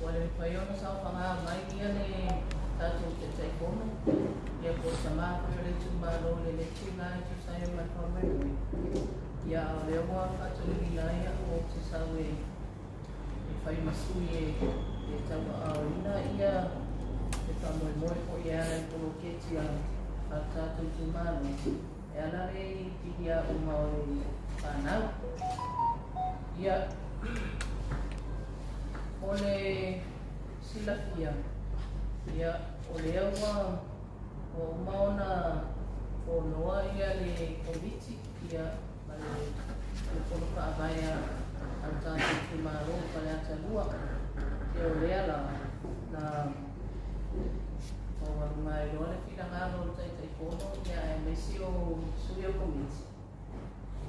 Ua le mafai ona saofaga mai le tatou Taitaifono po o le tama foi o le itumalo i lenei itula e tusa ai ma le faamoemoe. Ia, a o lea ua faatonuina ai au ou te sau e fai ma sui e tauaaoina le faamoemoe foi e ala i poloketi a le tatou itumalo e ala lea i piliaoga o le fanau. Ia, o le silafia, ia, o lea ua uma ona fonoa le Komiti ma le Fono Faavae a le tatou itumalo o Faleata 2. Ia, o lea la na maualuga ai loa le finagalo o le Taitaifono aemaise o sui o Komiti.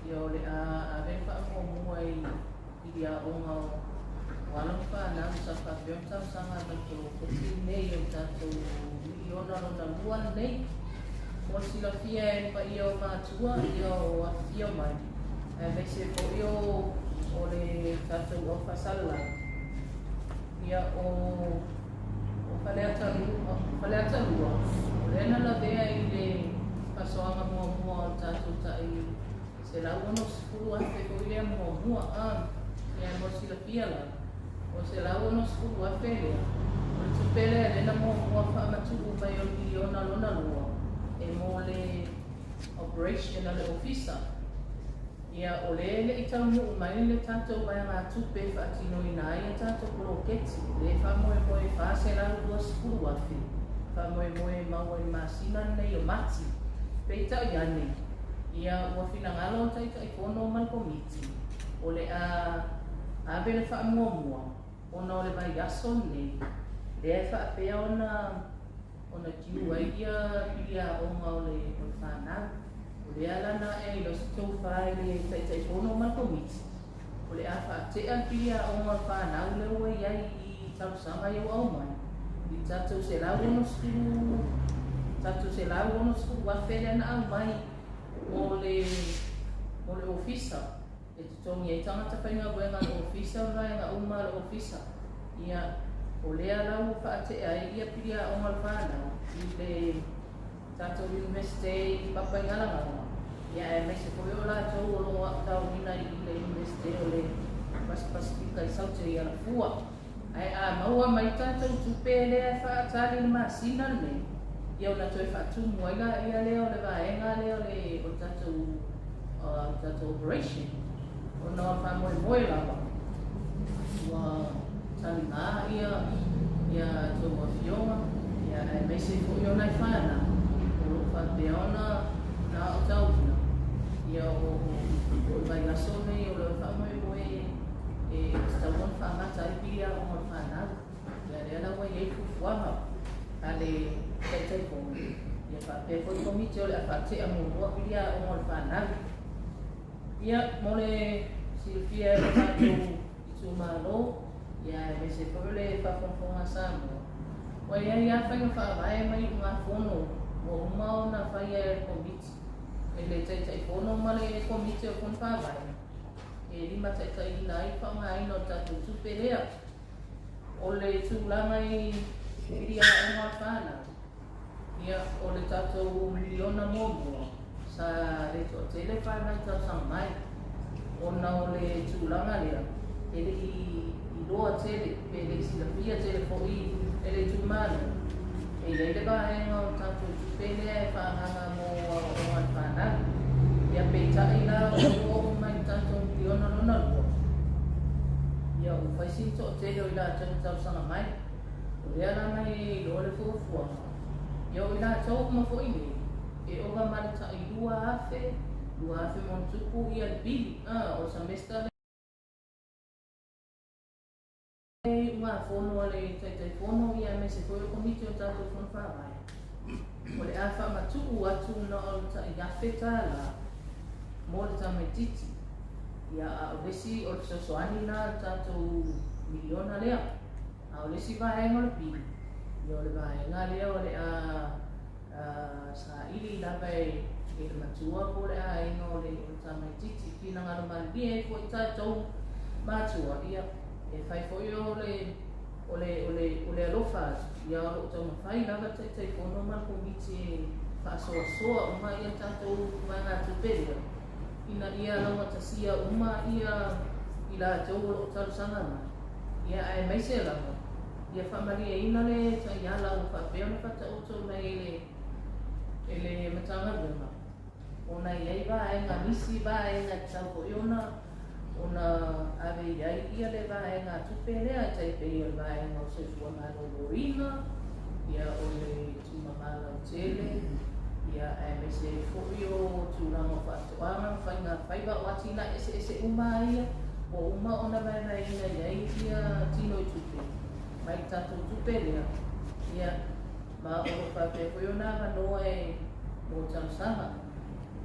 Ia, o le a ave le faamuamua i piliaoga o alo ma fanau sa faapea ona talosaga mai i poloketi lenei o le tatou miliona lona lua lenei. Mo le silafia e le paia o matua o afifio mai, aemaise foi o le tatou au faasalalau. Ia, o Faleata 2, o lea na lavea i le faasoaga muamua o le tatou tai $160,000 foi lea muamua. Ia, mo le silafia la, o le $160,000 lea, o le tupe lea lea na muamua faamatuu mai o le miliona lona lua e mo le operation a le ofisa. Ia, o lea e le i taunuu mai le tatou vaegatupe e faatinoina ai a tatou poloketi, lea e faamoemoe $420,000, faamoemoe e maua i le masina lenei o Mati. Peitai ane, ia, ua finagalo le Taitaifono ma le Komiti, o le a ave le faamuamua ona o le vaiaso lenei, lea e faapea ona due ai piliaoga o le fanau. O lea la na ae ai loa se tofa i le Taitaifono ma le Komiti, o le a faatea le piliaoga o le fanau lea ua i ai i talosaga ia ua aumai, i le tatou 160, tatou $160,000 lea na aumai mo le ofisa e totogi ai tagata faigaluega a le ofisa ma vaega uma a le ofisa. Ia, o lea la ua faatea ai piliaoga o le fanau i le tatou Universite i Papaigalagala, ia, aemaise foi o latou o lo o aotauina i le Universite o le Pasipasifika i Saute i Alafua. Ae a maua mai tatou tupe lea e faatali i le masina lenei, ia, ona toe faatumu ai laia lea o le vaega lea o le tatou operation, ona o le faamoemoe lava ua taliga ia tou afioga, ia, aemaise foi o nai fanau o lo o faapea ona na aotauina. Ia, o le vaiaso nei o le faamoemoe e tatau ona faamata ai piliaoga o le fanau. Ia, lea la ua i ai fuafuaga a le Taitaifono, ia, faapea foi Komiti, o le a faatea muamua piliaoga o le fanau. Ia, mo le silafia e le tatou itumalo, ia, aemaise foi o le faafogafoga a Samoa, ua i ai lava faiga faavae ma iugafono ua uma ona faia e le Komiti, e le Taitaifono ma le Komiti o Fono Faavae e limataitaiina ai le faaaogaina o le tatou tupe lea. O le tulaga i piliaoga o le fanau, ia, o le tatou miliona muamua sa le toatele fanau talosaga mai, ona o le tulaga lea e le i iloa tele pe le i silafia tele foi e le itumalo e i ai le vaega o le tatou tupe lea e faaagaaga mo aoaoga a le fanau. Ia, peitai la, o lea ua oo mai le tatou miliona lona lua, ia, ua fai sina toatele o i latou na talosaga mai. O lea la na i ai loa le fuafuaga, ia, o i latou uma foi nei, e ova ma le tai 2,000, 2,000 ma ona tupu ia le pili, o le semester le iugafono a le Taitaifono, ia, aemaise foi o Komiti o le tatou Fono Faavae, o le a faamatuu atu na o le tai $1,000 mo le tamaitiiti. Ia, a o le isi o le fesoasoani la le tatou miliona lea, a o le isi vaega o le pili, ia, o le vaega lea o le a saili lava e le matua po o le aiga o le tamaitiiti. Finagalo malilie ai foi tatou matua, ia, e fai foi o le O le, o le, o le alofa atu, ia o loo taumafai lava le Taitaifono ma le Komiti e faasoasoa uma ia tatou vaegatupe lea, ina ia laugatasia uma ia i latou o loo talosaga mai, ia aemaise lava ia faamalieina le taiala ua faapea ona faataoto mai e le, e le Matagaluega, ona e i ai vaega, nisi vaega e tatau foi ona ona ave i ai ia le vaegatupe lea, e tai pei o le vaega o le soifua maloloina, ia o le tumama lautele, ia aemaise ai foi o tulaga o faatoaga ma faigafaiva, o atinae eseese uma lava ia ua uma ona vaevaeina i ai ia tinoitupe mai le tatou tupe lea, ia ma o lo o faapea foi ona avanoa e mo talosaga.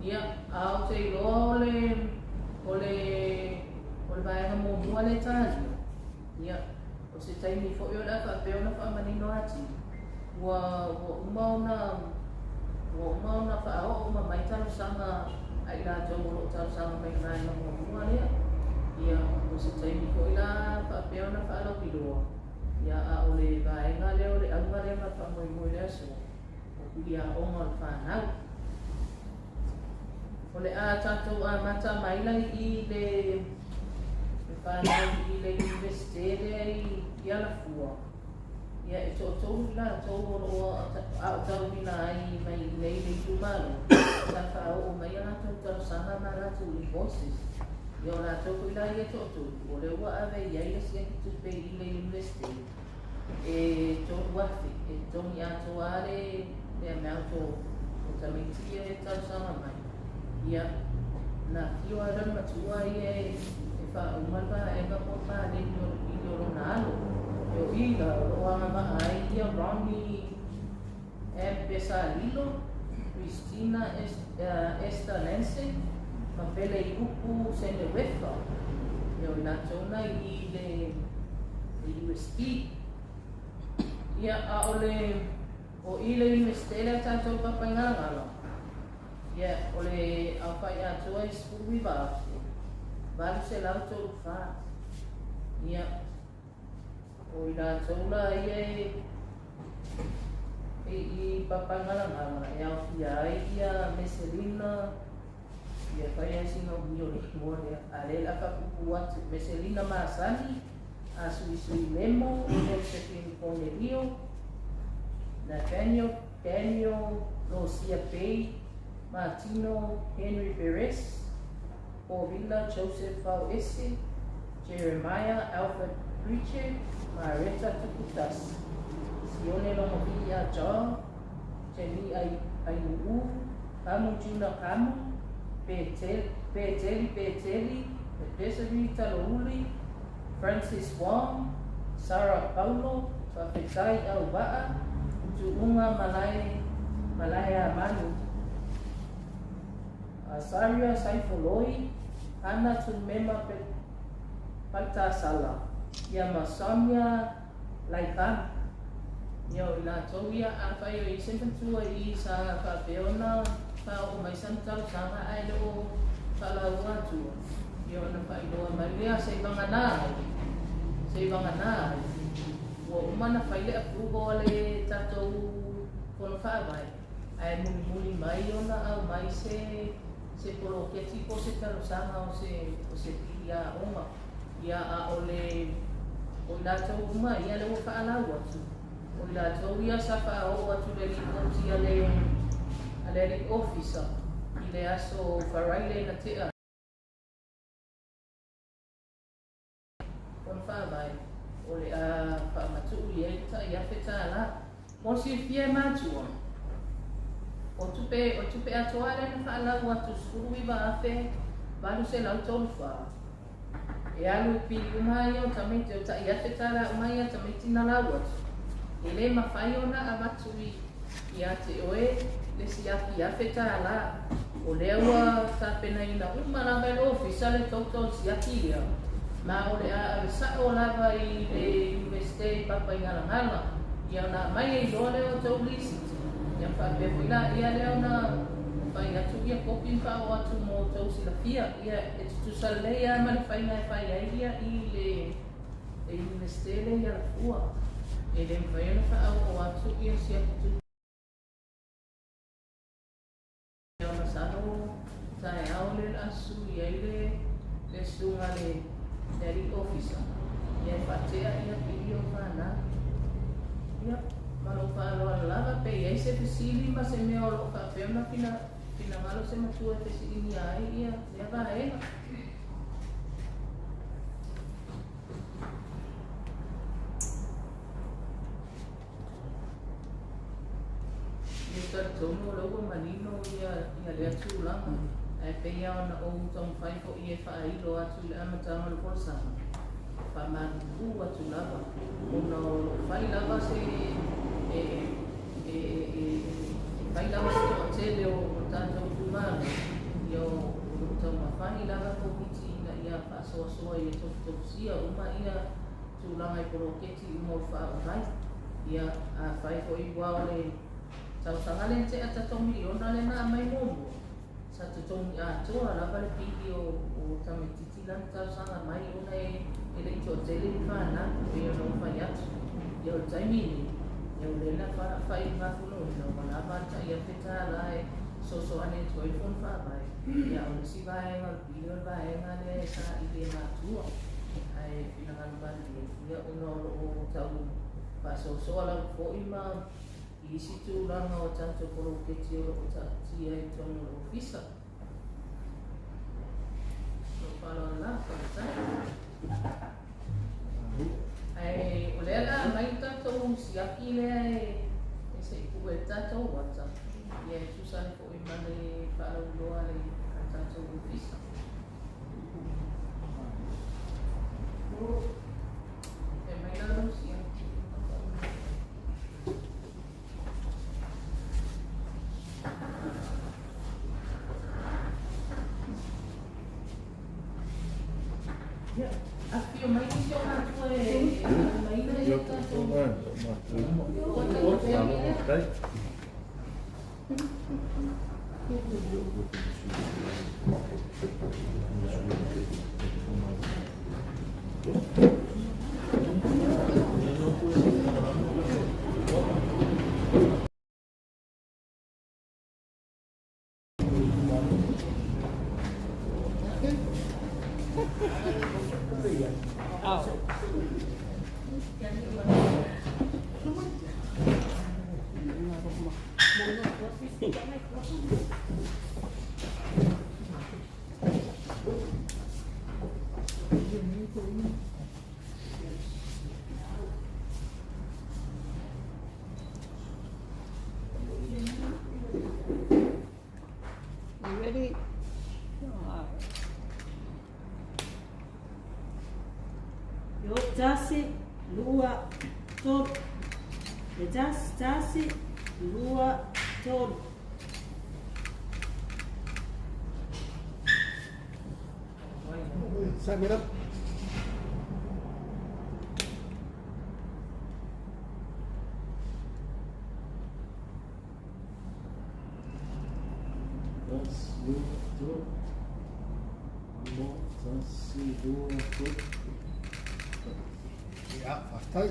Ia, ae ou te iloa o le, o le, o le vaega muamua lea e talia, ia, o se taimi foi o le a faapea ona faamanino atili, ua, ua uma ona, ua uma ona faaoo uma mai talosaga a i latou o lo o talosaga mai i le vaega muamua lea. Ia, o se taimi foi la faapea ona faalauiloa, ia, a o le vaega lea o le auga lea ma le faamoemoe i le aso, o piliaoga o le fanau. O le a tatou amata mai la i le le fanau i le Iunivesite lea i Alafua. Ia e toatolu i latou o lo o aotauina ai mai i inei i le itumalo, sa faaoo mai a latou talosaga ma a latou invoices. Ia o latou foi la ia e toatolu, o lea ua ave i ai le siaki tupe i le Iunivesite e $3,000 e totogi atoa lava le le amount o o tamaiti ia e talosaga mai. Ia, na afio lava lea o le matua ia e faauma le vaega po o le paleni o le pili o lona alo. E o i la o lo o agavaa ai ia Ronnie M. Pesalilo, Christina Esther Lansing ma Feleiupu Seneuefa. E o i latou na i le USP. Ia, a o le o i le Iunivesite lea tatou Papaigalagala, ia, o le aofai atoa e 19,834. Ia, o i latou la ia e e i Papaigalagala e aofia ai ia Meselina, ia fai lava sina umi o le igoa lea, a o lea o le a faapuupuu atu, Meselina Masani, Asuisui Lemo, Josephine Cornelio, Nathaniel Daniel Losia Pei, Martino Henry Perez, Paulina Joseph Fauese, Jeremiah Alfred Pritchard, Mareta Tukutasi, Sione Logovi'i a John, Jenny Ainu'u, Kamu Juna Kamu, Peteli Peteli, Desiree Talouli, Francis Wong, Sarah Paulo, Faafetai Auva'a, Tu'uga Malae Malaeamanu, Asaria Saifoloi, Hana Tumema Paitasala, ia ma Sonia Laikanu. Ia o i latou ia, afai o i se matua i sa faapea ona faaoo mai sana talosaga ae le o faalaua atua, ia ona faailoa mai lea seivagana ai, seivagana ai, ua uma ona fai le approval a le tatou Fono Faavae, ae mulimuli mai ona aumai se se poloketi po o se talosaga o se o se pili aoga. Ia, a o le o i latou uma ia lea ua faalau atu, o i latou ia sa faaoo atu le lipoti a le a le alii ofisa i le aso Faraile na tea. Fono Faavae, o le a faamatuu i ai le tai $1,000. Mo le silafia e matua, o tupe, o le tupe atoa lea na faalau atu $19,834. E alu i pili uma ia o tamaiti, o tai $1,000 uma ia tamaiti na lau atu. E le mafai ona avatu i ia te oe le siaki $1,000. O lea ua tapenaina uma lava e le Ofisa le total siaki lea, ma o le a ave sa'o lava i le Iunivesite i Papaigalagala, ia ona aumai ai loa lea o tou lisiti, ia faapea foi laia lea ona fai atu ia kopi ma faaoo atu mo tou silafia. Ia e tutusa lelei lava ma le faiga e fai ai ia i le. Le Iunivesite lea i Alafua, e le mafai ona faaoo atu siaki tupe masalo taeao lea o le a sui ai le susuga le alii ofisa, ia e faatea pili o fanau. Ia, ma lou faaaloalo lava, pe i ai se fesili ma se mea o loo faapea ona finagalo se matua e fesiligia ai lea vaega. Ia talitonu o lea ua manino ia lea tulaga, ae pei lava ona ou taumafai foi e faailo atu i le amataga o le folasaga, faamalulu atu lava, ona o loo fai lava se e e e fai lava se toatele o tatou itumalo, ia o loo taumafai lava Komiti ina ia faasoasoa ia tofutofusia uma ia tulaga i poloketi uma o faaoo mai. Ia afai foi ua o le tausaga lea na tea tatou miliona lea na aumai muamua, sa totogi atoa lava le pili o tamaititi la na talosaga mai ona e lei toatele ni fanau, pei ona ou fai atu. Ia o le taimi lenei, ia o lea na faaiugafonoina ua lava le $1,000 e fesoasoani atu ai le fono faavae. Ia o le isi vaega o le pili o le vaega lea e saili e matua, ae finagalo malilie, ia ona o loo tau faasoasoa lava foi ma i isi tulaga o tatou poloketi o loo taatia i totonu o le ofisa. Lou faaaloalo lava, faafetai. Ae o lea o le a aumai le tatou siaki lea e se i pue ai le tatou ata, ia e tusa ai foi ma le faalauiloa a le tatou ofisa. E aumai la lou siaki. Ia, afifio mai nisi o matua e taulimaina ia tatou ata totogi lea. You ready? All right. Yo, tasi, lua, tolu. E tasi, tasi, lua, tolu. Set me up. Tasi, lua, tolu. Lua, tasi, lua, tolu. Ia, faafetai.